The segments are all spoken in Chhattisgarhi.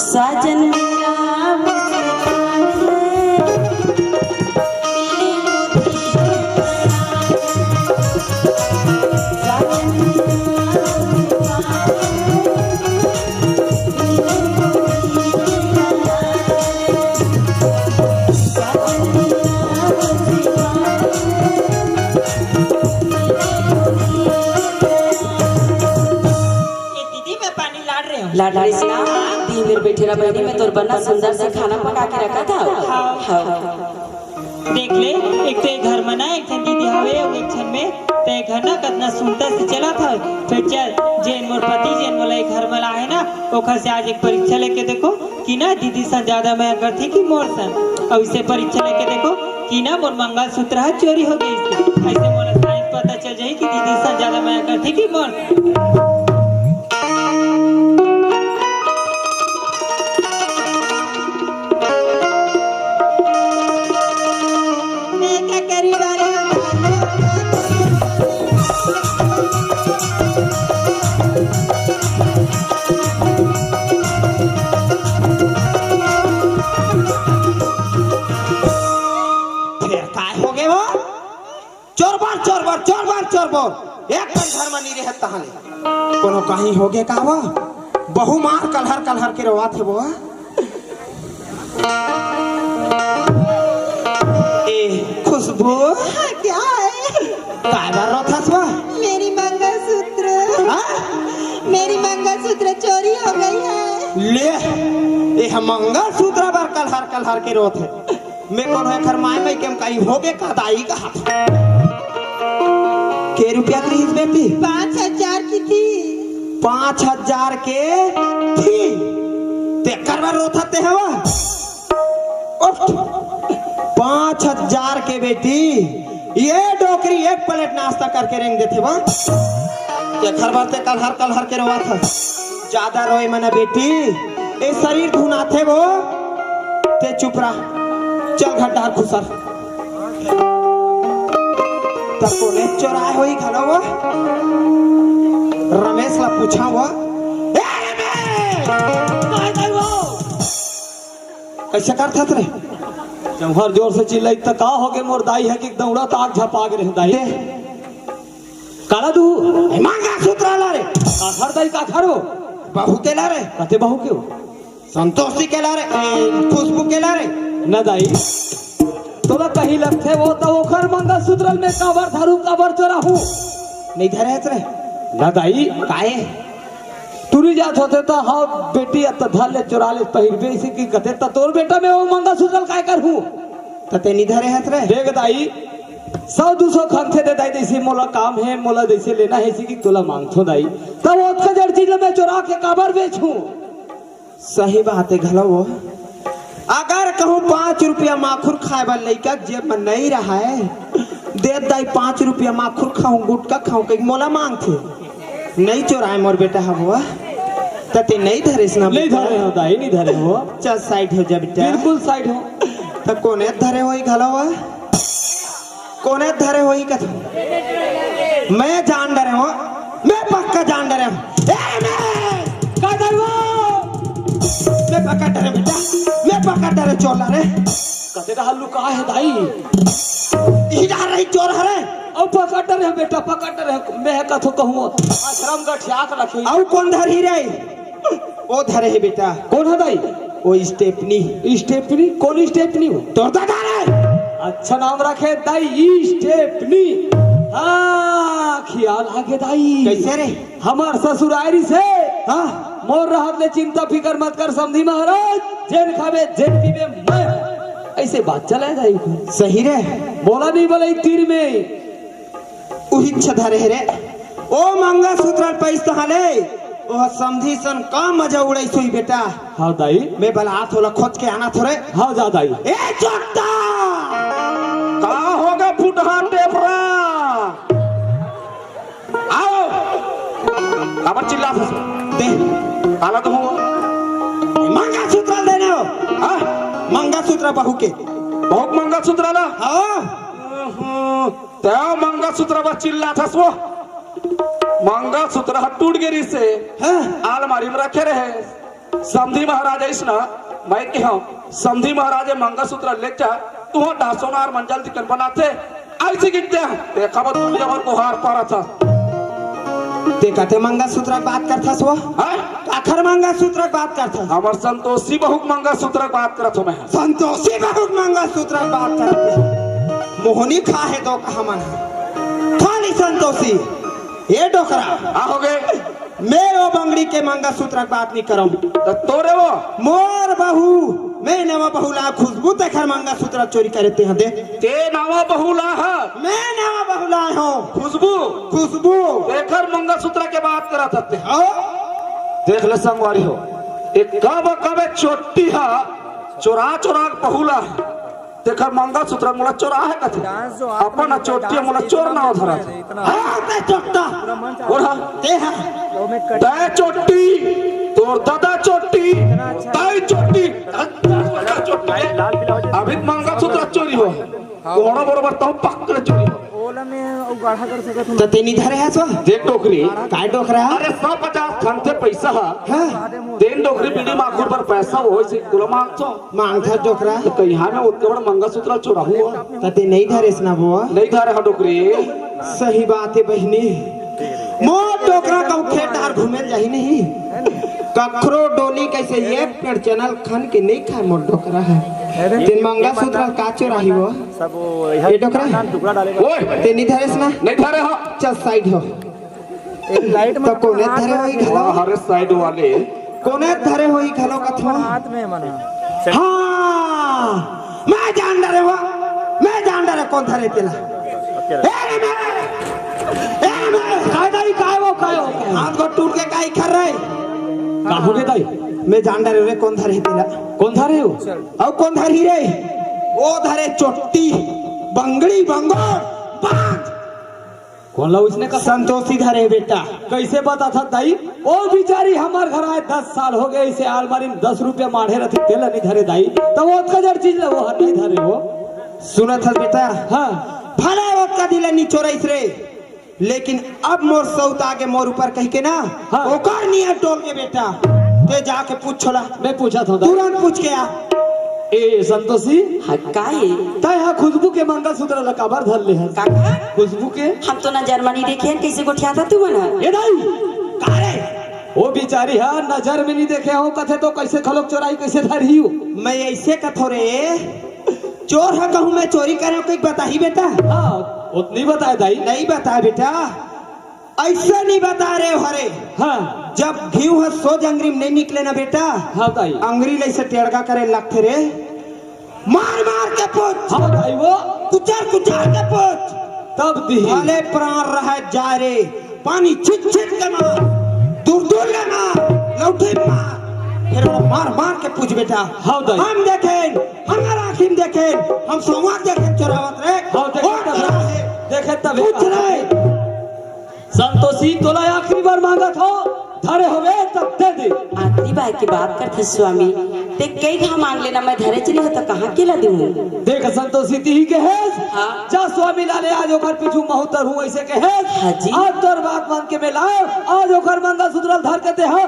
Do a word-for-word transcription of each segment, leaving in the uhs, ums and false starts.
साजन मेरा मुस्कान है, तेरी मुस्कान है। साजन मेरा मुस्कान है, तेरी मुस्कान है। साजन मेरा मुस्कान है, तेरी मुस्कान है। ए दीदी, मैं पानी लाड़ रहे हूँ। लाड़ रहे ना? दिन भर बैठे रहा बहिनी, मैं तोर बर ना सुंदर से खाना पका के रखा था। हाँ। हाँ। देख ले, एक ते घर में ना एक झन दीदी हवे अउ एक झन में ते घर ना कतना सुंदर से चलत हवे। फिर चल, जेन मोर पति जेन मोला ए घर में लाए ना, ओखर से आज एक परीक्षा लेके देखो कि ना दीदी सन ज्यादा मया करथे कि मोर सन। अउ इसे परीक्षा लेके देखो कि ना मोर मंगलसूत्र ह चोरी हो गइस। अइसे मोला साइंस पता चल जाही कि दीदी सन ज्यादा मया करथे कि मोर। मैं क्या करी डारे हो? फेर काय हो गे वो? चोरबर, चोरबर, चोरबर, चोरबर। एक कन घर म नी रहे तहाँ ले। कोनो कहीं हो गे का वो? बहू मार कलहर कलहर के रोवत हे वो। ए, खुशबू। हाँ, क्या है? काय बर रोथस वो? मेरी मंगलसूत्र। हाँ? मेरी मंगलसूत्र चोरी हो गई है। ले, ए मंगलसूत्र बर कलहर कलहर के रोत हे। मैं कोनो एखर माय मइके म कहीं होगे का दाई कहा। के रुपया के रहिस बेटी? पाँच हजार की थी। पाँच हजार के थी? तेकर बर रोथस ते हवा? उठ। पाँच हजार के बेटी, ये डोकरी एक प्लेट नाश्ता करके रेंग देथे बा। तेकर बर ते कलहर कलहर के रोवत हस। ज्यादा रोए मना बेटी, ए शरीर धुनाथे वो। ते चुप रह, चल घर डार खुसर। त कोने चोराए होही घलो वो? रमेश ला पूछा वो। ए रमेश! काय दाई वो? कइसे करथस रे? जौहर जोर से चिल्लाई त का होगे मोर दाई ह कि दौड़ा ताक झपा गे रहे दाई। दे। काला दू? ए, मंगलसूत्र ला रे। काखर दाई काखर हो? बहू के ला रे। कते बहू के हो? संतोषी के ला रे, ए, खुशबू के ला रे। न दाई, तोला कहीं लगथे वो त ओखर मंगलसूत्र में काबर धरू काबर चोराहूँ? नहीं धरे हस रे। न दाई। काहे? टूरी जात होथे त हाँ बेटी, अब त धर ले चोरा ले पहिरबे, अइसे कि कथे त तोर बेटा में वो मंगलसूत्र काय करहूँ? त ते नी धरे हस रे। देख दाई, सौ दू सौ खंथे दे दाई, जइसे मोला काम हे, मोला जइसे लेना हे, अइसे कि तोला मांगथों दाई। तब ओतका जड़ चीज ल मैं चोरा के काबर बेचहूँ? सही बात हे घलो वो। अगर कहूँ पाँच रुपया माखुर खाए बर लइका के जेब म नइ रहय, दे दाई पाँच रुपया माखुर खाहूँ, गुटखा खाहूँ, कहिके मोला मांगथे। नइ चोराय मोर बेटा ह वो। त ते नइ धरेस ना नहीं बेटा? धरे हो दाई, नहीं धरे हो। चल side हो जा बेटा। बिल्कुल side हो। त कोने धरे होही घलो वो? कोने धरे होही कथों? मैं जान डरे हों, मैं पक्का जान डरे हों। ए, मैं! का डरवो? मैं पक्का डरे बेटा, मैं पक्का डरे चोर ला रे। कते डहर लुका हे दाई? इही डहर रही चोर हरे। अउ पक्का डरे बेटा, पक्का डरे। मैं कथों कहूँ, आश्रम गठिया के रखे। अउ कोन धरही रे? ओ धरे हे बेटा। कोन हे दाई? ओ स्टेपनी। स्टेपनी? कोन स्टेपनी हो? तोर दादा रे। अच्छा नाम रखे दाई, स्टेपनी। हाँ, खियाल आगे दाई। कइसे रे? हमर ससुरारी से। हाँ। मोर रहत ले चिंता फिकर मत कर समधी महाराज, जेन खाबे जेन पीबे मैं। अइसे बात चले दाई। सही रे। बोला नहीं बोला एक तीर में। उही इच्छा धरे हे रे। ओ मंगलसूत्र ल पइस तहाँ ले, ओह समधी सन का मजा उड़ाइस होही बेटा। हाँ दाई। मैं बलात हों ओला खोज के आना थोरे। हाँ जा दाई। ए चोट्टा! का होगे फुटहा टेपरा? आओ। काबर चिल्लाथस? दे। काला तो हुआ। मंगलसूत्र ल देने हो। हाँ? मंगलसूत्र बहू के। बहू के मंगलसूत्र ला? हाँ। हम्म। त मंगलसूत्र बर चिल्लाथस वो। मंगलसूत्र ह टूट गे रिहिसे। हाँ। आलमारी म रखे रहे। समधी महाराज आइस ना, मैं कहेंव, समधी महाराज ए मंगलसूत्र ले जा, तुंहर डासोनार मन जल्दी कन बनाथे, अइसे कहिके देखा बा दुनिया भर गोहार पारत हस। ते कते मंगलसूत्र के बात करथस वो? हैं? काखर मंगलसूत्र के बात करथस? हमर संतोषी बहू के मंगलसूत्र के बात करत हों मैं। संतोषी बहू के मंगलसूत्र के बात करत हे। मोहनी खा हे तो कहा मन हे। खाली संतोषी। ए डोकरा। का होगे? मैं ओ बंगड़ी के मंगलसूत्र के बात नइ करंव। त तोरे वो? मोर बहू, मैं नवा बहू लाय खुशबू तेखर मंगलसूत्र चोरी करे तेहा दे। ते नवा बहू लाय हस? मैं नवा बहू लाय हों। खुशबू? खुशबू। तेखर मंगलसूत्र के बात करत हस ते। हो? देख ले संगवारी हो, ए कब कब चोट्टी हा चोरा चोरा के बहू लाय हे। तेखर मंगलसूत्र मोला चोरा हे कथे। अपन चोट्टी मोला चोर नाव धरत हे। हाँ, ते चोट्टा। बोल हाँ। ते हाँ। ते चोट्टी, तोर ददा चोट्टी, ताई चोट्टी, ददा चोट्टी। अभी मंगलसूत्र चोरी हो। कोहड़ा बरोबर तो पक्का चोरी हो। ओला मैं अउ गाढ़ा कर सकत हूँ। त ते नइ धरे हस वो? देख डोकरी। काय डोकरा? अरे सौ पचास खन थे पैसा हा। हाँ। तेन डोकरी बीड़ी माखुर पर पैसा होइस तोला मांगथों। मांगथस डोकरा। त कहिया मैं ओतके बड़ मंगलसूत्र चोराहूँ। त ते नइ धरेस ना वो? नइ धरे हँव डोकरी। सही बात हे बहिनी। मोर डोकरा कहूँ खेत डहर घूमे ल जाही नहीं। कखरो डोली कइसे एक पेड़ चना ल खन के नइ खाय मोर डोकरा हे। तेन मंगलसूत्र का चोराही वो? ए डोकरा। ओए। ते नइ धरेस ना? नइ धरे हँव। चल side हो। एक लाइट त कोने धरे होही घलो? अरे side वाले। कोने धरे होही घलो कथों? हाथ में मना। हाँ, मैं जान डरेंव, मैं जान डरेंव कोन धरे तेला। ए रे मैं, ए रे मैं। काय दाई, काय वो, काय वो, काय वो? हाथ गोड़ टूट के काय कर रहे? का होगे दाई? मैं जान डरेंव रे कोन धरे तेला। कोन धरे हो? अउ कोन धरही रे? ओ धरे चोट्टी, बंगड़ी, बंगोर, बांध। कोन ला ओइसने का? संतोषी धरे बेटा। कइसे बताथस दाई? ओ बिचारी हमर घर आय दस साल होगे, अइसे आलमारी में दस रुपया माढ़े रथे, तेला नइ धरे दाई। त ओतका जड़ चीज ला वो हर नइ धरे हो। सुनत हस बेटा? हाँ। भले ओतका दिन ले नइ चोराइस रे, लेकिन अब मोर सउत आगे मोर ऊपर कहिके ना, हाँ। ओकर नियत डोल गे बेटा। ते जाके पूछ ओला। मैं पूछत हँव दाई। तुरंत पूछ के आ। ए संतोषी। हाँ, का ए? तैं हा खुशबू के मंगलसूत्र ला काबर धर ले हस? काका? खुशबू के? हम तो नजर म नइ देखे हन, कइसे गोठियाथस तुमन ह? ए दाई! का रे? ओ बिचारी हा नजर में नइ देखे हँव कथे त कइसे घलोक चोराही, कइसे धरही ओ? मैं अइसे कथों रे, चोर हा कहूँ मैं चोरी करेंव कहिके बताही बेटा? हाँ, ओतनी बताय दाई। नइ बताय बेटा। अइसे नइ बताय रे हरे। हाँ। जब घीव ह सोज अंगरी में नइ निकले ना बेटा, हाँ दाई। अंगरी ल अइसे टेड़गा करे ल लगथे रे। मार मार के पूछ। हाँ दाई वो। कुचर कुचर के पूछ। तब दिही। भले प्राण रहय जाय रे, पानी छिट छिट के मार, दूर दूर ले मार, लौठी मार। फेर ओला मार मार के पूछ बेटा। हाँ दाई। हम देखेन, हमर आँखी में देखेन, हम संवार देखेन चोरावत रे। हाँ, देखेन तब। चोराहे। देखेन तब। पूछ रे। संतोषी, तोला आखिरी बार मांगत हँव, धरे होबे त दे दे। आखिरी बार के बात करथस स्वामी, ते कई घांव मांग ले ना, मैं धरेच नइ हँव त कहाँ के ला दूँ? देख संतोषी, तिही कहेस, हाँ। जा स्वामी ला ले, आज ओकर पीछू महूँ तरहूँ, अइसे कहेस। हाँ जी। आज तोर बात मान के मैं लाएँव, आज ओकर मंगलसूत्र ल धर के ते हा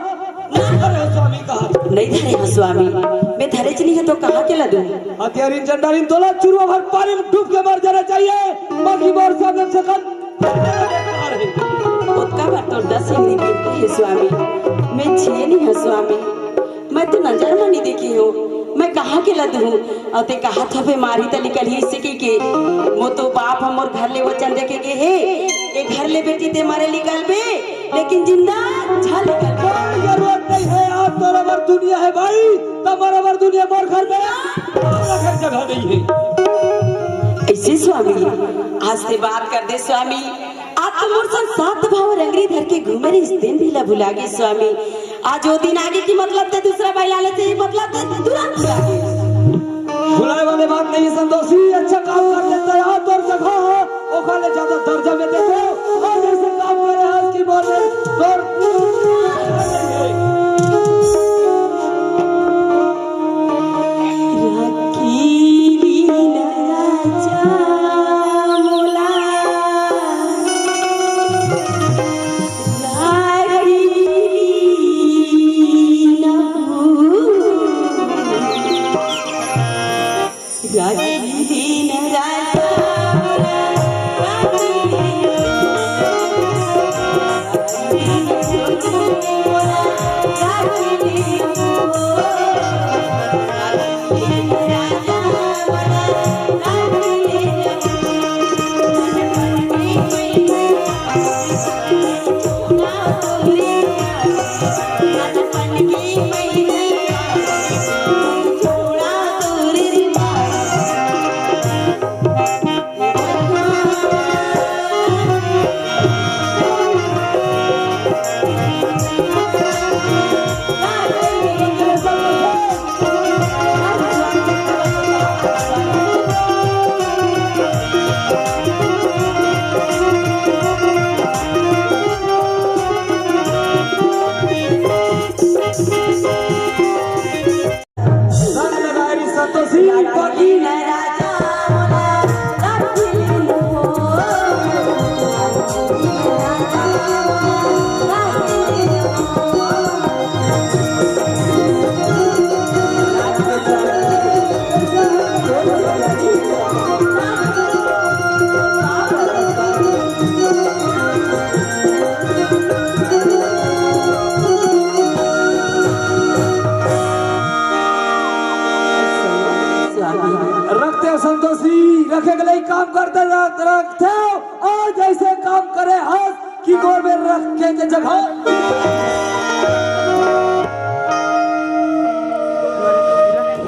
नइ धरे हस स्वामी कहा। नइ धरे हँव स्वामी, मैं धरेच नइ हँव त कहाँ के ला दूँ? हथियारिन चंडारिन तोला चुरवा भर पानी में डूब के मर जाना चाहिए, बाकी मोर सामने से कन ओतका बर तोर दस इंगरी गिनती हे स्वामी, मैं झिले नइ हँव स्वामी। मैं तो नजर म नइ देखे हँव, मैं कहाँ के ला दूँ? अउ ते कहत हस मारही त निकलही अइसे कहिके। मोर तो बाप ह मोर घर ले वचन देके गे हे, ए घर ले बेटी ते मरे निकलबे, लेकिन जिंदा झन निकलबे। कोई जरूरत नइ हे, आज तोर बर दुनिया हे भाई, त मोर बर दुनिया मोर घर में रखे जगह नइ हे। अइसे स्वामी, आज ते बात कर दे स्वामी, आज तो मोर संग सात भाव रंगरी धर के घूमे रहिस, तेन भी ला भुला गे स्वामी। आज ओ दिन आगे कि मतलब ते दूसरा बाई ला लेथे, मतलब ते तुरंत भुला गे। भुलाय वाले बात नइ हे संतोषी, अच्छा काम कर देथे यार, तोर जगह हे, ओखर ले जादा दर्जा में देथे, आज अइसे काम करे आज कि मोर तोर रखे के लई काम करते रह-, रखथव, अउ जइसे काम करे हस कि गोड़ में रखे के जगह।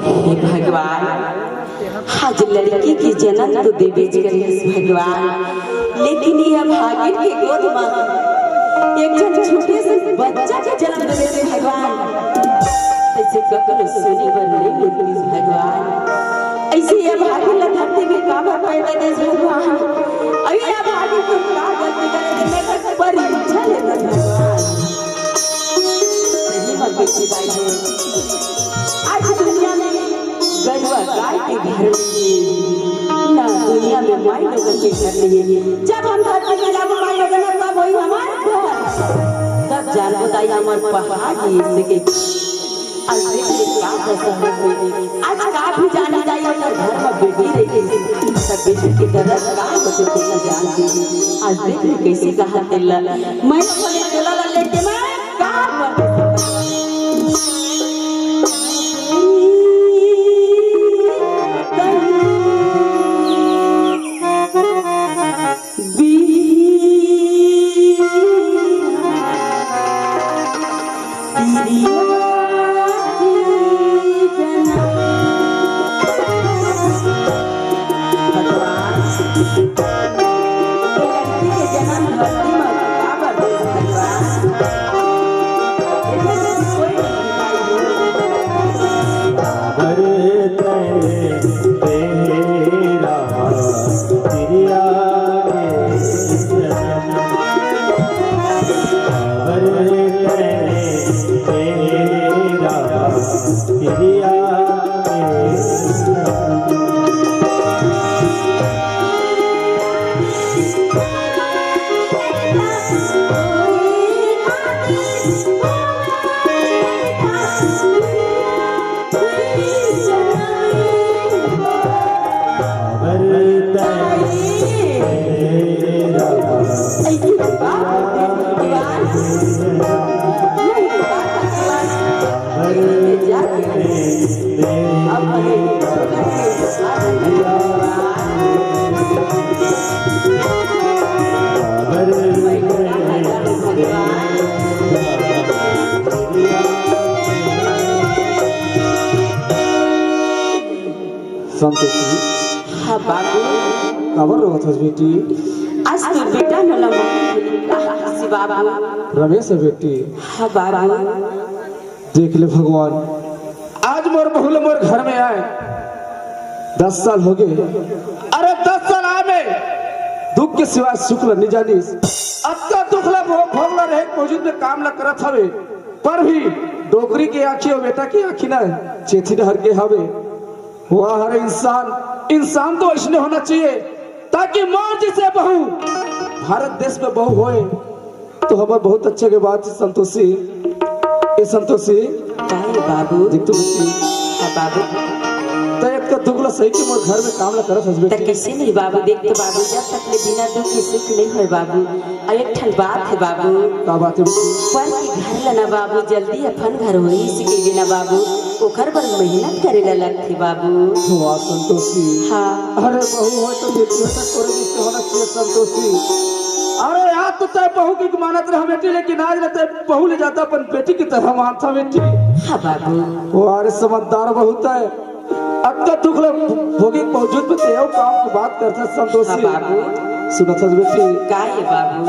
हे भगवान, आज लड़की के जन्म तो देबेच करिस भगवान, लेकिन ये भागिन के गोद म एक झन छोटे से बच्चा के जन्म देबे भगवान। अइसे ककरो सुने बर नइ मिलतिस भगवान। अइसे ये भागिन ला धरती में काबर पैदा देस भगवान? अउ ये भागिन तुम का गलती करे, मैं परीक्षा लेते भगवान। सही म बेटी दाई हो। आज दुनिया में गरुवा गाय के घर नइ हे, ना दुनिया में माई लोगन के घर नइ हे। जब हम धरती में जाबो माई लोगन, तब होई हमार घर। तब जानबो दाई हमर पहाड़ नइ हे। आज देख ले का दशा हो गई। आज का भी जाने दाई, अगर घर में बेटी रही, तब बेटी के दर्द का होथे, तेला जानथे। आज देख ले कइसे कहा तेला, मैं अपने तोला ला लेके मैं भगवान, ये लड़की के जन्म धरती म काबर दे भगवान? एकर से कोई नहीं दिखाई हो। अरे तेरे तेरा किरिया के सजन। अरे तेरे तेरा किरिया के सजन। संतोषी। हाँ बाबू। काबर रोवत हस बेटी? आज तो बेटा मोला मार दिस बाबू। रमेश हे बेटी। हाँ बाबू। देख ले भगवान, आज मोर बहू ल मोर घर में आए दस साल हो गे। अरे दस साल आए में दुख के सिवाय सुख ल नइ जानिस। अतका दुख ल भो-, भोग ल रहे मौजूद में काम ल करत हवे, पर भी डोकरी के आँखी अउ बेटा के आँखी न चेथी डहर गे हवे। वाह रे इंसान, इंसान तो अइसने होना चाहिए, ताकि मोर जइसे बहू भारत देश में बहू होए, तो हमर बहुत अच्छा के बात हे संतोषी। ए संतोषी, का हे बाबू? देख तो बेटी, हाँ बाबू। तैं अतका दुख ल सही के मोर घर में काम ल करत हस त बेटी। कइसे नहीं बाबू? देख तो बाबू, जब तक ले बिना दुख के सुख नइ होय बाबू। अउ एक ठन बात हे बाबू। का बात हे बेटी? पर के घर ल ना बाबू, जल्दी अपन घर होही, इसे कहिबे ना बाबू, ओकर बर मेहनत करे ला लगथे बाबू। वाह संतोषी। हाँ। अरे बहू होय तो बेटी होय तो तोरे जइसे होना चाहिए संतोषी। अरे आज तो तैं बहू के मानत रहा बेटी, लेकिन आज ले तैं बहू ले जादा अपन बेटी की तरह मानथस बेटी। हाँ बाबू। वाह रे समझदार बहू तैं। अतका दुख ल भोगे के बावजूद में तैं अउ काम के बात करथस संतोषी। हाँ बाबू। सुनत हस बेटी? का हे बाबू?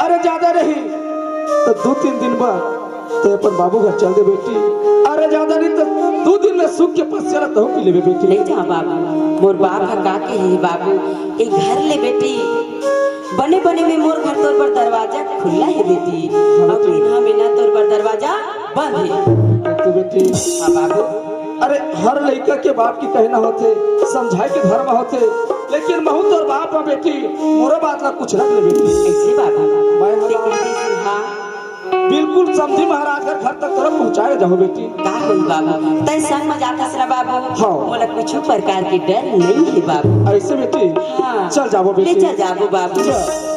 अरे जादा नहीं त दू तीन दिन बाद तैं अपन बाबू घर चल दे बेटी। अरे जादा नहीं त दू दिन में सुख के पसिया ल तहूँ पी लेबे बेटी। नइ जाँव बाबू, मोर बाप ह का कहे हे बाबू, ए घर ले बेटी, बने बने में मोर घर तोर बर दरवाजा खुल्ला हे बेटी, अउ बिना में ना तोर बर दरवाजा बंद हे। तो बेटी, हाँ बाबू। अरे हर लइका के बाप के कहना होथे, समझाए के धर्म होथे, लेकिन महूँ तोर बाप हँव बेटी, मोरो बात ला कुछ रख ले बेटी। कइसे बाबू? मैं हला बिल्कुल समधी महाराज घर, घर तक तोला पहुँचाए जाहूँ बेटी। का होही बाबू, तैं संग म जाथस ना बाबू। हाँ। मोला कुछु प्रकार के डर नइ हे बाबू। अइसे बेटी? हाँ। चल जाबो बेटी। ले चल जाबो बाबू। चल।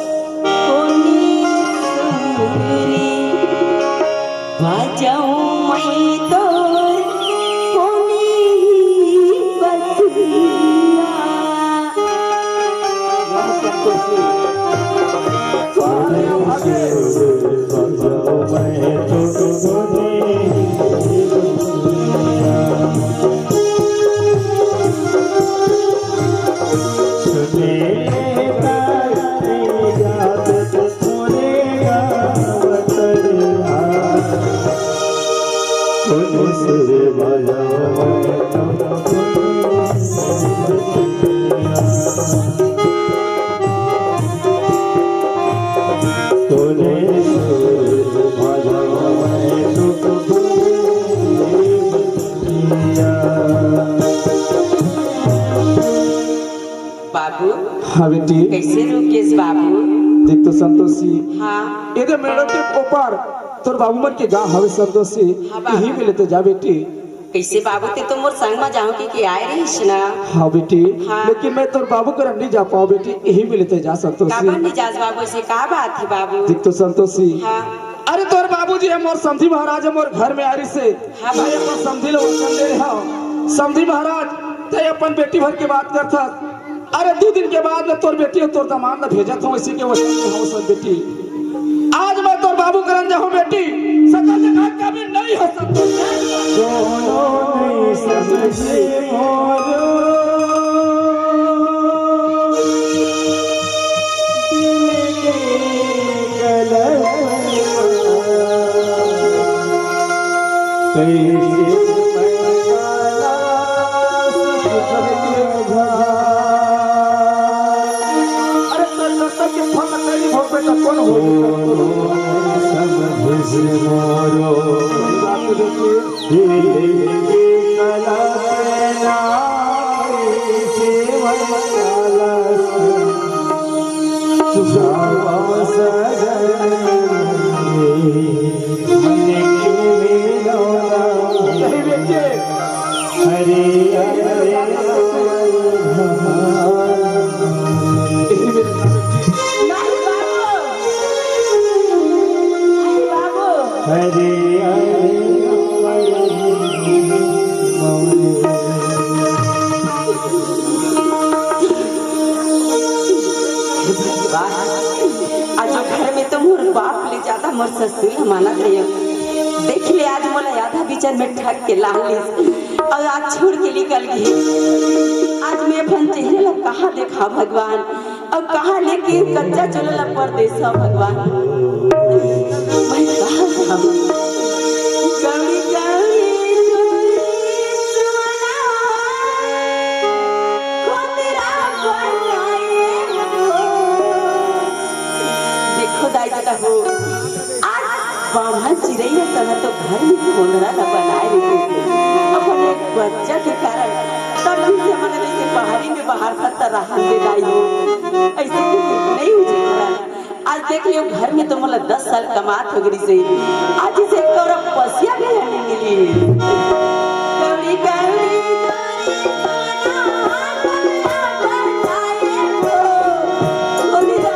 बाबू। हाँ बेटी। कैसे रुकेश बाबू? देख तो संतोषी। हाँ। एदे मेड़ो के ऊपर तोर बाबू मन के गाँव हवे संतोषी। हाँ बाबू। इही में लेते जा बेटी। कैसे बाबू, ते तो मोर संग में जाहूं कहिके आए रहिस ना। हाँ बेटी। हाँ। लेकिन मैं तोर बाबू करा नहीं जा पाओ बेटी, इही में लेते जा संतोषी। काबर नहीं जास बाबू, ऐसे का बात हे बाबू? देख तो संतोषी। हाँ। अरे तोर बाबूजी हे मोर समधी महाराज हे, मोर घर में आए रहिसे। हाँ बाबू। मैं अपन समधी ला वचन दे रहा हूँ। समधी महाराज, ते अपन बेटी भर के बात करथस। अरे दू दिन के बाद में तोर बेटी अउ तोर दामाद ला भेजत हूँ, इसी के वचन दे हूँ सब बेटी। आज मैं तोर बाबू करन जाहूँ बेटी, सकल जगह कभी नहीं हो सकता। दोनों नहीं समझे मोर दिल के कलकमा। कैसे मैं काला सुख झा। अरे सर, सर, सर, के फोन लगा, ये फोन पे तो कौन हो? समझ मोरो। बात देखिए। दिल की कल्पना से मन काला सुख झा। सजन रे। मन के मिलौना। यही बेटे। हरे हरे यही बेटे। नहीं बाबू। नहीं बाबू। हरे हरे वाह, आज घर में तो मोर बाप ले ज्यादा मोर ससुर ह मानत हे। देख ले, आज मोला आधा बिचर में ठग के लान लिस अउ आज छोड़ के निकल गे। आज मैं अपन चेहरे ला कहाँ देखा भगवान, अउ कहाँ लेके कच्चा चूल्हा ला परदेसा भगवान। मैं कहाँ जाऊँ? गौरी, गौरी, गौरी, सोना। खोंदरा बनाए हो। देखो दाई ददा हो, आज बाम्हन चिरई ह संग तो घर में खोंदरा न बनाए रहिथे। अपन एक बच्चा के कारण तब भी से मन जैसे पहाड़ी में बाहर था त रहन दे दाई हो। ऐसे भी नहीं हो जी। आज देख लियो, घर में तो मोला दस साल कमात हो गई से, आज इसे कौड़ा पसिया भी नहीं मिली। कौड़ी, कौड़ी, कौड़ी, कौड़ी, कौड़ी, कौड़ी, कौड़ी,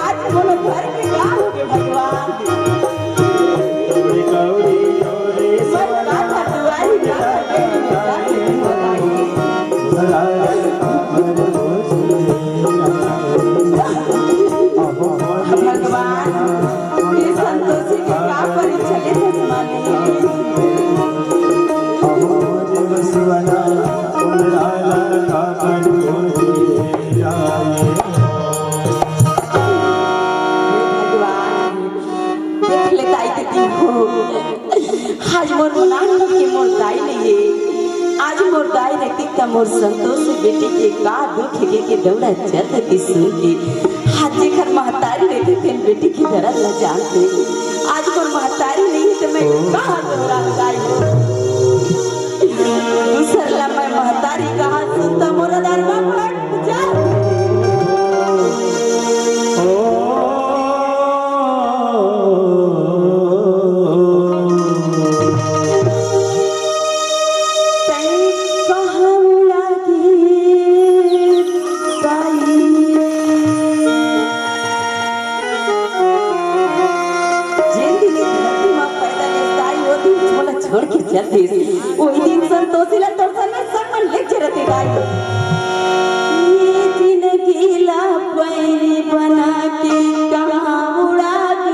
आज कोनो घर के का हो गे भगवान? मैं का था दुआरी का था के भगवान। भगवान, ये संतोषी के का परीक्षा ले थे माने? भगवान, देख ले ताई दीदी हो, आज मोर नाम के मोर दाई नहीं है। आज मोर दाई रहती त मोर संतोष बेटी के का दुख के, के दौड़ा चल रहती सुन के। आज जेकर महतारी रहती तेन बेटी के दर्द ला जानते। आज मोर महतारी नहीं है त मैं का दौड़ा दाई हो। दूसर ला मैं महतारी कहा सुनता मोर दरवा फट जा। छोड़ के चल दिस। ओही दिन संतोषी ला तोर संग में संग में लेके रथे दाई। ये जिंदगी ला पैरी बना के कहाँ उड़ा दे।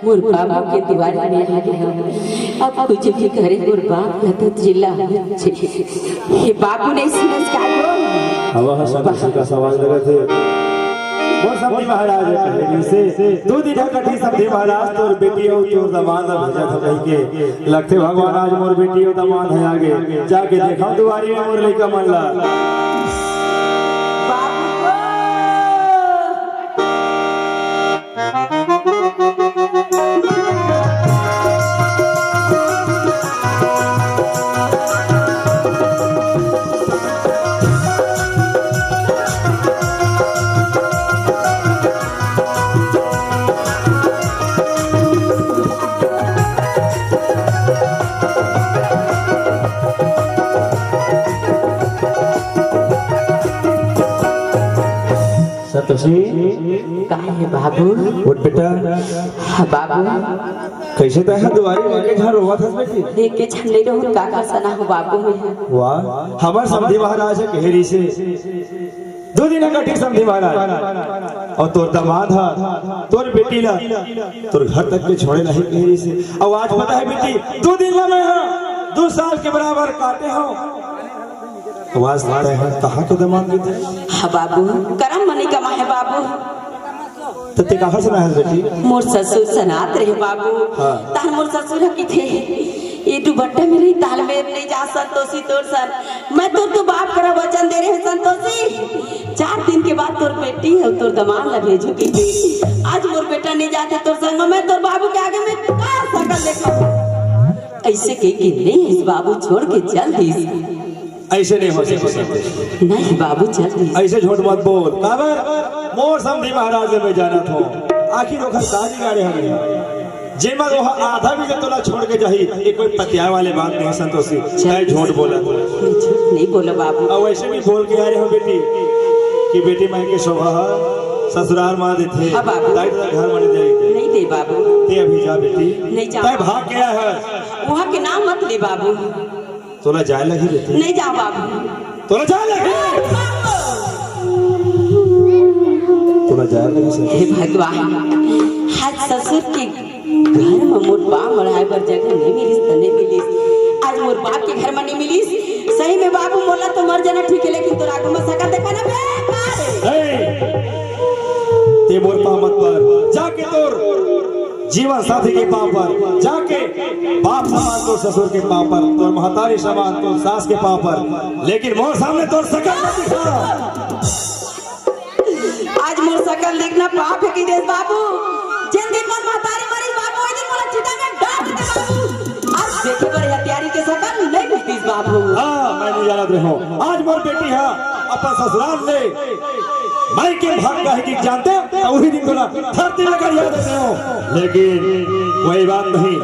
मोर बाबू के दुवारी में आ गे हंव। अब कुछ भी करे, मोर बाप ला तो जिला हे। बाबू नहीं सुनस का हो? अब ह संतोषी का सवाल लगत हे। मोर समधी महाराज कहे से, दू दिन ह कटही समधी महाराज, तोर बेटी अउ तोर दमांद ला भेजत हंव कहिके। लगथे भगवान आज मोर बेटी अउ दमांद ह आ गे। जाके देखंव दुवारी में मोर लइका मन ला। बाबू। संतोषी। का हे बाबू? उठ बेटा। हाँ बाबू। कइसे तैं ह दुवारी में एके झन रोवत हस बेटी? एके झन नइ रोहूं, का कर सना हो बाबू में। वाह, हमर समधी महाराज ह कहे रिहिसे, दू दिन ह कटही समधी महाराज, अउ तोर दमांद ह तोर बेटी ला तोर घर तक के छोड़े ल आही कहे रिहिसे। अउ आज पता हे बेटी, दू दिन ला मैं ह दू साल के बराबर काटे हंव। वास्ता हे, कहाँ के दमांद बेटी? हाँ बाबू, करम मनी कमा हे बाबू। त तैं कहाँ सना हस बेटी? मोर ससुर सनात रहे बाबू। हाँ। तहां मोर ससुर ह किथे, ए दुपट्टा में रही, तालमेल नइ जा संतोषी तोर सन। मैं तोर तो बाप करा वचन दे रहे संतोषी, चार दिन के बाद तोर बेटी हे, तोर दमांद ला भेजहूं कहिके। आज मोर बेटा नइ जाथे तोर संग में, मैं तोर बाबू के आगे में का सकल देखहूं? अइसे कहिके नइ आइस बाबू, छोड़ के चल दिस। अइसे नइ हो सकय। नहीं बाबू, चल दिस। अइसे झूठ मत बोल। काबर? मोर समधी महाराज ल मैं जानत हंव। आखिर ओखर का बिगाड़े हवय? जेमा वो आधा भी जब तोला छोड़ के जाही, ये कोई पतियाए वाले बात नहीं संतोषी। तैं झूठ बोला। मैं झूठ नहीं बोला बाबू। अब वैसे भी बोल के आ रहे हो बेटी कि बेटी मायके शोभा ह ससुरार मा देथे। हाँ बाबू। ताई तोला घर मा नहीं देही। नहीं दे बाबू। तैं अभी जा बेटी। नहीं जा। तैं भाग गया है। वहाँ के नाम मत ले बाबू। तोला जाए लगी बेटी। नहीं जाओ बाबू। तोला जाए लगी। तोला जाए लगी सर। हे भगवान, आज ससुर के घर में मोर पाँव मढ़ाए बर जगह नहीं मिलिस त नहीं मिलिस। आज मोर बाप के घर में नहीं मिलिस। सही में बाबू मोला तो मर जाना ठीक है, लेकिन तोर आगू में सकल देखाना बेकार है। नहीं। तैं मोर पाँव मत पर। जाके तोर जीवन साथी के पाँव पर, जाके बाप समान तोर ससुर के पाँव पर, तोर महतारी समान तोर सास के पाँव पर, लेकिन मोर सामने तोर सकल मत दिखा। आज मोर सकल देखना पाप है कि देस बाबू। जिन दिन मोर महतारी मरिस बाबू, ओई दिन मोला चिता में डाल दे बाबू। आज देखे बर हत्यारी के सकल नहीं मिलतीस बाबू। हाँ, मैं नहीं जानत रहे हूँ। आज मोर बेटी हा अपन ससुराल ले मायके भाग गए कि जानते तो उही दिन तोला धरती में गड़िया देते हो। लेकिन कोई बात नहीं,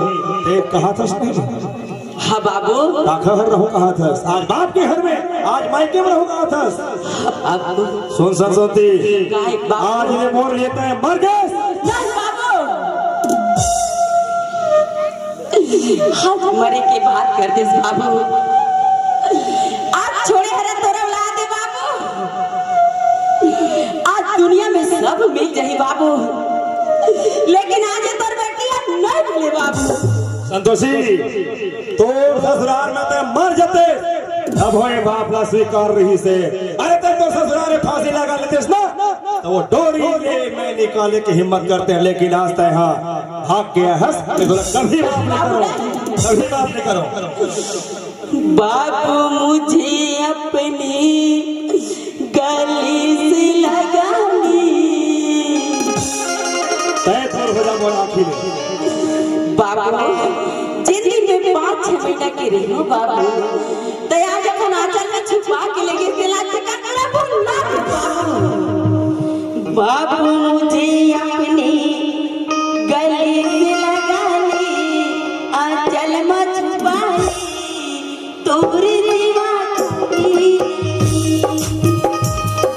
तैं कहा था नहीं। हाँ बाबू। काखर रहो कहा था, आज बाप के घर में, आज मायके में रहो कहा था। बाबू। सुन सरस्वती, काहे बाबू? आज ये मोर लिए तैं मर गए। नहीं बाबू। आज मरे के बात कर देस बाबू। आज छोड़े हरन तोर औलाद हे बाबू। आज दुनिया में सब मिल जाही बाबू, लेकिन आज ये तोर बेटी अब नहीं मिले बाबू। संतोषी, तोर ससुरार में तैं मर जाते, तब होए बाप ला स्वीकार रहिसे। अरे तैं तो ससुरार में फांसी लगा लेतेस ना, तो वो डोरी ले मैं निकाले के हिम्मत करते हैं, लेकिन आज तैं हा भाग गया हस, मैं बोला कभी माफ नहीं करो, कभी माफ नहीं करो। बाबू मुझे अपनी गली से लगा ली। तय थोर हो जा मोर आँखी में। बाबू, जिंदगी में पाँच छह महीना के रही हो बाबू, तय आज अपन आंचल में छुपा के लेगे, तेला आज तक कबो ना बाबू। बाबू मुझे अपनी गली से लगा ली, आंचल में छुपा ली, तोर जीवा की।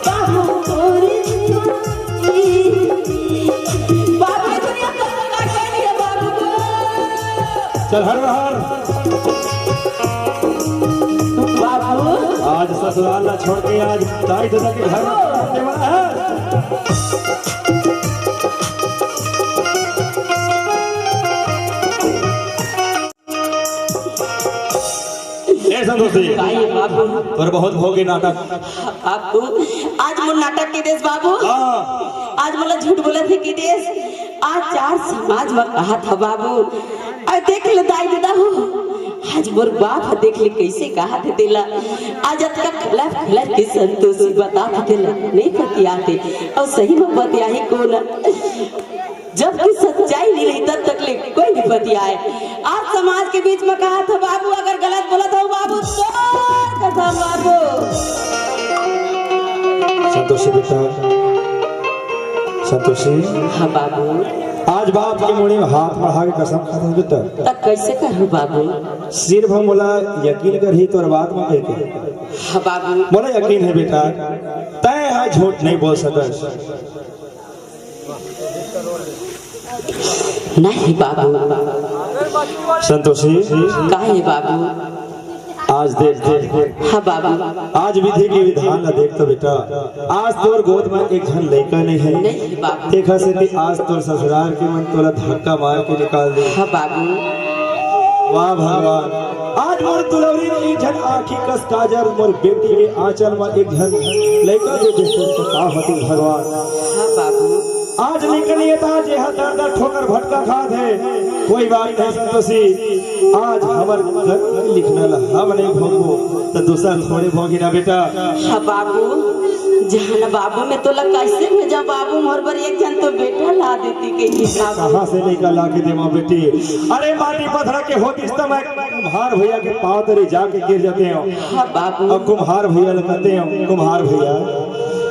बाबू तोर जीवा की। बाबू दुनिया को लगा के लिए बाबू को। चल हर हर। बाबू। आज ससुराल ना छोड़ के आज दाई ददा के घर में रहने वाला है। ए संतोषी, काहे बाबू? तोर बहुत भोगी नाटक। बाबू, आज मोर नाटक के देस बाबू। हाँ। आज मोला झूठ बोलत हे के देस। आज चार समाज में कहा था बाबू। अरे देख ले दाई ददा हो, आज मोर बाप ह देख ले कैसे कहा थे तेला। आज अतका खलफ खलफ के संतोषी बता थे तेला नहीं पतियाते। और सही में पतियाही कोन? जब कि सच्चाई नहीं रही तब तक ले कोई नहीं बतियाए। आज समाज के बीच में कहा था बाबू, अगर गलत बोला था बाबू तो कसम बाबू। संतोषी बेटा, संतोषी। हाँ बाबू। आज बाप के मुड़ी में हाथ बढ़ा के कसम खाता हूँ बेटा। तब कैसे करूँ बाबू? सिर्फ मोला यकीन करही तोर बात में कह के। हाँ बाबू। मोला यकीन है बेटा, तय आज झूठ नहीं बोल सकस। नहीं बाबू। संतोषी। काहे बाबू? आज देख, देख। हाँ बाबू। आज विधि के विधान ला देख तो बेटा, आज तोर गोद में एक झन लइका नहीं है। नहीं बाबू। देखा से आज तोर ससुरार के मन तोला धक्का मार के निकाल दे। हाँ बाबू। वाह भगवान, आज मोर दुलौरी एक झन आँखी कस काजर, मोर बेटी के आंचल में एक झन लइका दे दे तो का होती भगवान। हाँ बाबू। आज निकलिए था जे हा दर दर ठोकर भटका खात है। कोई बात नहीं संतोषी, आज हमर कर्म के लिखना ला हम नहीं भोगबो तो दूसरा थोड़े भोगी ना बेटा। हाँ बाबू, जहाँ ना बाबू मैं तोला कैसे भेजा बाबू, मोर बर एक झन तो बेटा ला देती के हिसाब। कहाँ से लइका ला के देवा बेटी? अरे माटी पथरा के होतिस त मैं कुम्हार भैया के पाँव तरी जाके गिर जाते हो। हाँ बाबू। अब कुम्हार भैया ल कहते हो, कुम्हार भैया,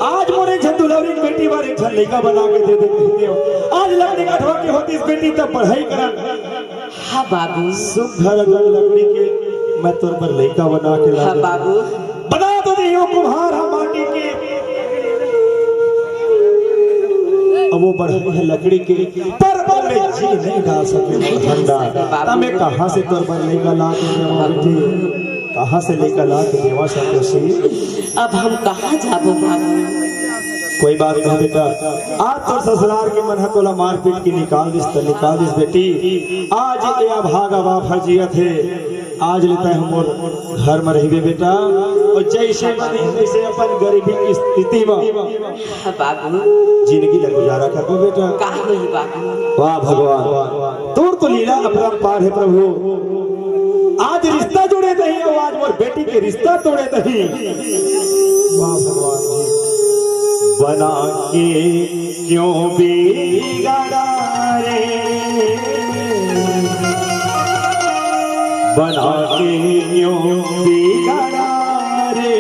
आज मोर एक झन दुलहरी बेटी बर एक झन लइका बना के दे दे कहिते हो। आज लकड़ी कठवा के होतिस बेटी तब पढ़ाई करन। हाँ बाबू। सुघर अगर लकड़ी के मैं तोर बर लइका बना के ला हाँ देहूं। बाबू। बना तो देहूं कुम्हार हा माटी के। अब वो बढ़ई है लकड़ी के, पर ओमे जी नहीं डाल सके नहीं डाल ठंडा। सके बाबू। त मैं कहाँ से तोर बर लइका ला के देवां बेटी? कहाँ से लइका ला के देवां संतोषी? अब हम कहाँ जाबो बाबू? कोई बात नहीं बेटा, आज तोर ससुरार के मन ह तोला मारपीट के निकाल दिस त निकाल दिस बेटी। आज ए अभागा बाप ह जियत हे, आज ले तैं हमर घर म रहिबे बेटा, अउ जइसे बने तइसे अपन गरीबी के स्थिति म हाँ बाबू। जिंदगी ला गुजारा करबो बेटा। का होही बाबू? वाह भगवान, तोर तो लीला अपरंपार हे प्रभु। आज रिश्ता जोड़े तहीं अउ आज मोर बेटी के रिश्ता तोड़े तहीं। वाह भगवान जी। बना के क्यों बिगाड़ा रे, बना के क्यों बिगाड़ा रे,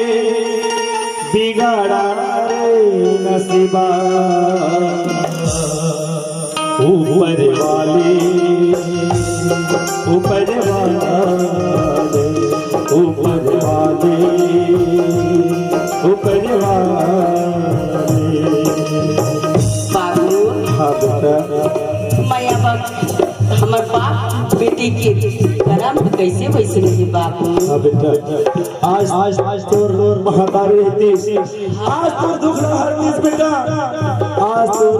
बिगाड़ा रे नसीबा। ऊपर वाले, ऊपर वाले, ऊपर वाले, ऊपर वाले। बाबू, हाँ बेटा। मैं अब हमर बाप बेटी के करम कैसे वैसे नहीं बाबू। हाँ बेटा, आज, आज, आज तोर, तोर महतारी रहती, आज तोर दुख ला हरतीस बेटा, आज तोर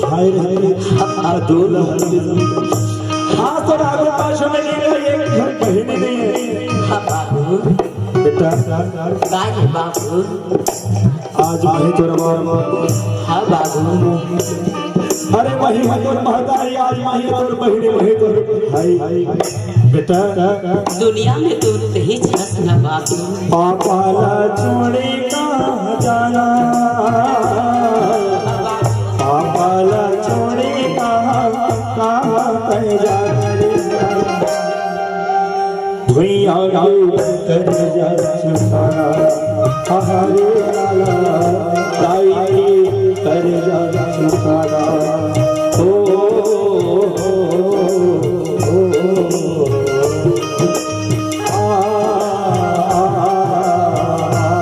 भाई रहती, आज तोर ला हरतीस। आज तोर आगू पाछू में नहीं है, एक घर बहिनी नहीं है। हाँ बाबू। बेटा। का हे बाबू? आज मैं ही तोर बाप। हाँ बाबू। अरे मैं ही तोर महतारी, आज मैं ही तोर बहिनी, मैं ही तोर भाई। बेटा। दुनिया में तो तेही छस ना बाबू। पापा ला छोड़े कहाँ जाना, पापा ला छोड़े कहाँ, कहाँ कहीं जाना रे। भुइयां के कर्जा चुकाना, हमारे लाला, दाई के कर्जा चुकाना। ओ, ओ, ओ, ओ, ओ। आ, आ, आ, आ, आ।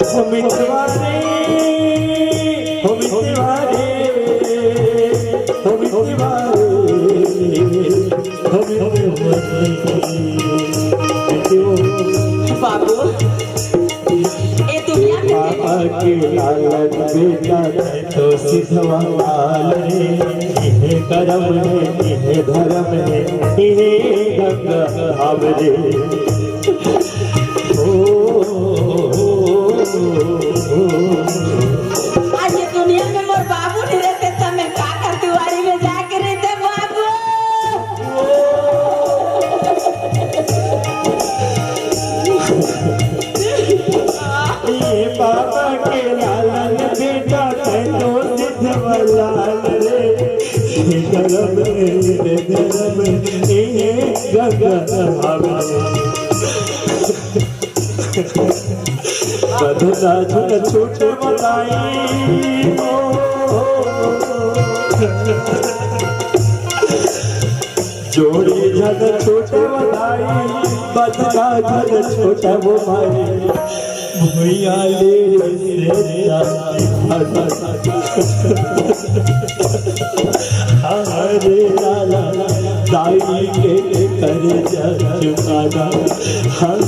हो मितवा रे, हो मितवा रे, हो मितवा रे। बाबू, ए दुनिया में पापा के लालन बेटा, तैं तो सिधवा लाल रे। इहे करम हे, इहे धरम हे, इहे गंगा भाव रे। ओ, ओ, ओ, ओ, ओ। आज ये दुनिया में मोर बाबू नहीं रहते, तब मैं का कर दुआरी में जाके रहते बाबू। ये बाबा के लालन बेटा, तैं तो सिधवा लाल रे। हे करम, हे धरम, हे गंगा भाव रे। बंधना झन छूटे बधाई हो। जोड़ी झन छूटे बधाई, बंधना झन छूटे वो भाई। भुइयां ले से हरे लाला, दाई के कर्जा चुकाना।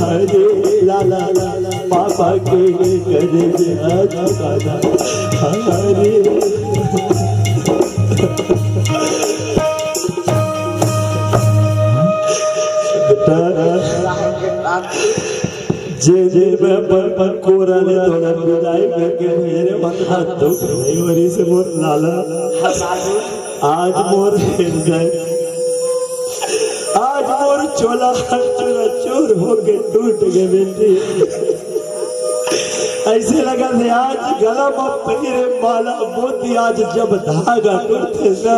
हरे लाला, पापा के कर्जा चुकाना। हरे बेटा, जे दिन मैं अपन, अपन कोरा ले तोला विदाई करके भेजे रे, मत हाथ दुख नहीं वरी से मोर लाला। आज मोर हृदय, आज मोर चोला चूरा चूर होके टूट गए बेटी। ऐसे लगा थे आज गला में पहिरे माला मोती, आज जब धागा टूटथे ना,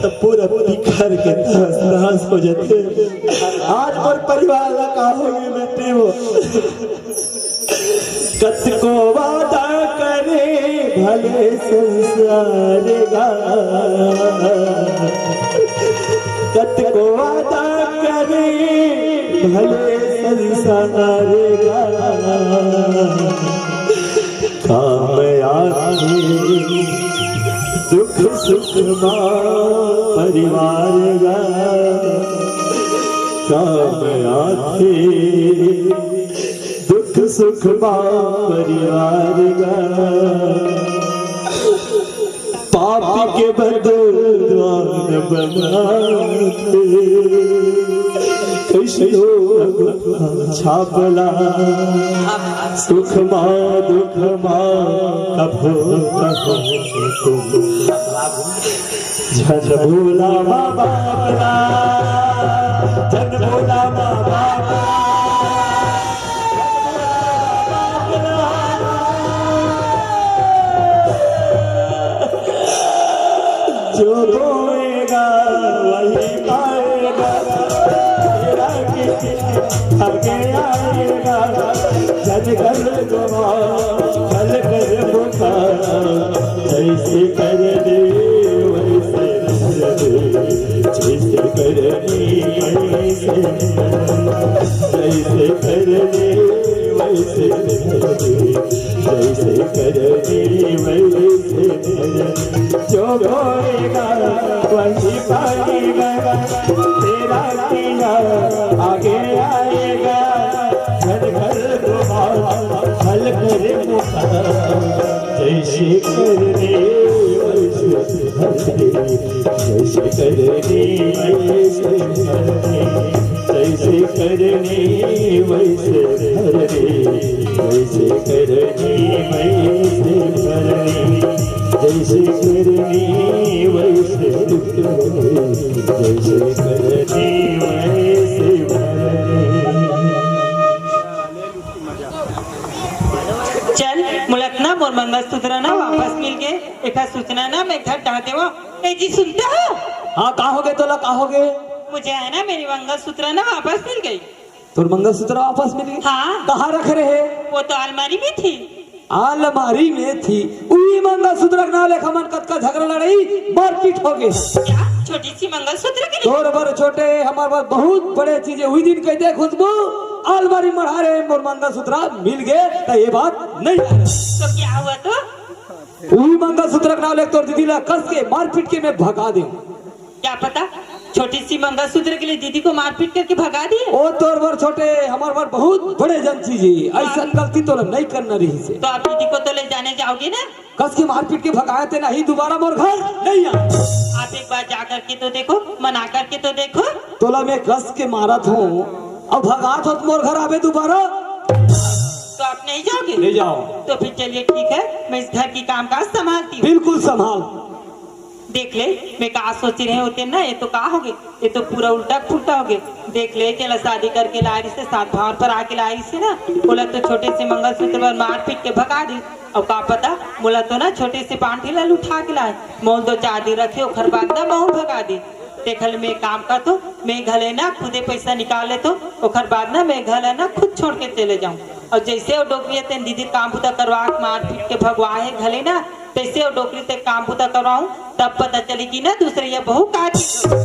तब पूरा बिखर के तहस नहस हो जाथे। आज मोर परिवार ला का होगे बेटी हो। कतको वादा करे भले संसार गा, कतको वादा करे भले संसार गा, काम आथे दुख सुख मा परिवार गा, काम आथे दुख सुख मा परिवार गा। पाप के बदला न बनाते, कइसनो छापला। सुख मा दुख मा कभो कहो तुम, झन बोला माँ बाप ला, झन बोला माँ बाप ला। जो बोएगा वही पाएगा, तेरा किसी आगे आएगा। जन कर गवा, फल कर पुकार, जैसे कर दे वैसे कर दे, जैसे कर दे वैसे कर दे, जैसे कर दे वैसे कर दे, जैसे कर दे वैसे कर दे। जो बोएगा वही पाएगा, तेरा किया आगे आएगा। घर घर दुआ, फल कर पुकार, जैसे कर दे वैसे कर दे, जैसे कर दे वैसे कर दे, जैसे कर दे वैसे कर दे, जैसे कर दे वैसे कर दे, जैसे कर दे वैसे कर दे, जैसे कर दे वैसे कर दे। चल, मोला ना मोर मंगलसूत्र ना वापस मिल गे। एखर सूचना ना मैं घर डाल देवो। ए जी, सुनते हो? हाँ, का हो गे तोला, का हो गे? मुझे है ना, मेरी मंगलसूत्र ना वापस मिल गई। तोर मंगलसूत्र वापस मिल गई? हाँ। कहाँ रखे रहे? वो तो अलमारी में थी। अलमारी में थी। उही मंगलसूत्र के नाम लेके हमन कतका झगड़ा लड़ाई मारपीट हो गे। क्या? छोटी सी मंगलसूत्र के लिए? तोर बर छोटे, हमर बर बहुत बड़े चीज हे। उही दिन कहिथे खुशबू, अलमारी मढ़ा रहे मोर मंगलसूत्र मिल गे, त ये बात नहीं। तो क्या हुआ तो? उही मंगलसूत्र के नाम लेके तोर दीदी ला कस के मारपीट के मैं भगा देंव। क्या पता, छोटी सी मंगलसूत्र के लिए दीदी को मारपीट करके भगा दिए। ओ तोर बर छोटे, हमर बर बहुत बड़े जन चीज हे। ऐसा गलती तोला नहीं करना रहिसे। तो आप दीदी को तो ले जाने जाओगे ना? कस के मारपीट के भगाए ते नहीं, दोबारा मोर घर नहीं आ। आप एक बार जा करके तो देखो, मना करके तो देखो। तोला मैं कस के मारत हूँ, अब भगात हो तो मोर घर आबे दोबारा। तो आप नहीं जाओगे? नहीं जाओ। तो फिर चलिए ठीक है, मैं इस घर की कामकाज संभालती हूँ। बिल्कुल संभाल। देख ले, मैं का सोच रहे होते ना, ये तो का हो गए, ये तो पूरा उल्टा पुल्टा हो गए। देख ले, जेला शादी करके लाए रहिसे, सात भावर पर आके लाए रहिसे ना, ओला तो छोटे से मंगलसूत्र बर मारपीट के भगा दी। अब का पता, मोला तो ना छोटे से पांठी ला उठा के लाए, मोल दो चार दिन रखे, ओखर बाद ना महू भगा दी। देख ले, मैं काम करत हूँ, मैं घले ना खुदे पैसा निकाल लेत हूँ, ओखर बाद ना मैं घले ना खुद छोड़ के चले जाऊँ। और जैसे वो डोकरी तेन दीदी काम बुता करवा के मारपीट के भगवा हे घले ना, तैसे वो डोकरी ते काम बुता करवाऊँ, तब पता चली कि ना दूसरे ये बहू का चीज हो।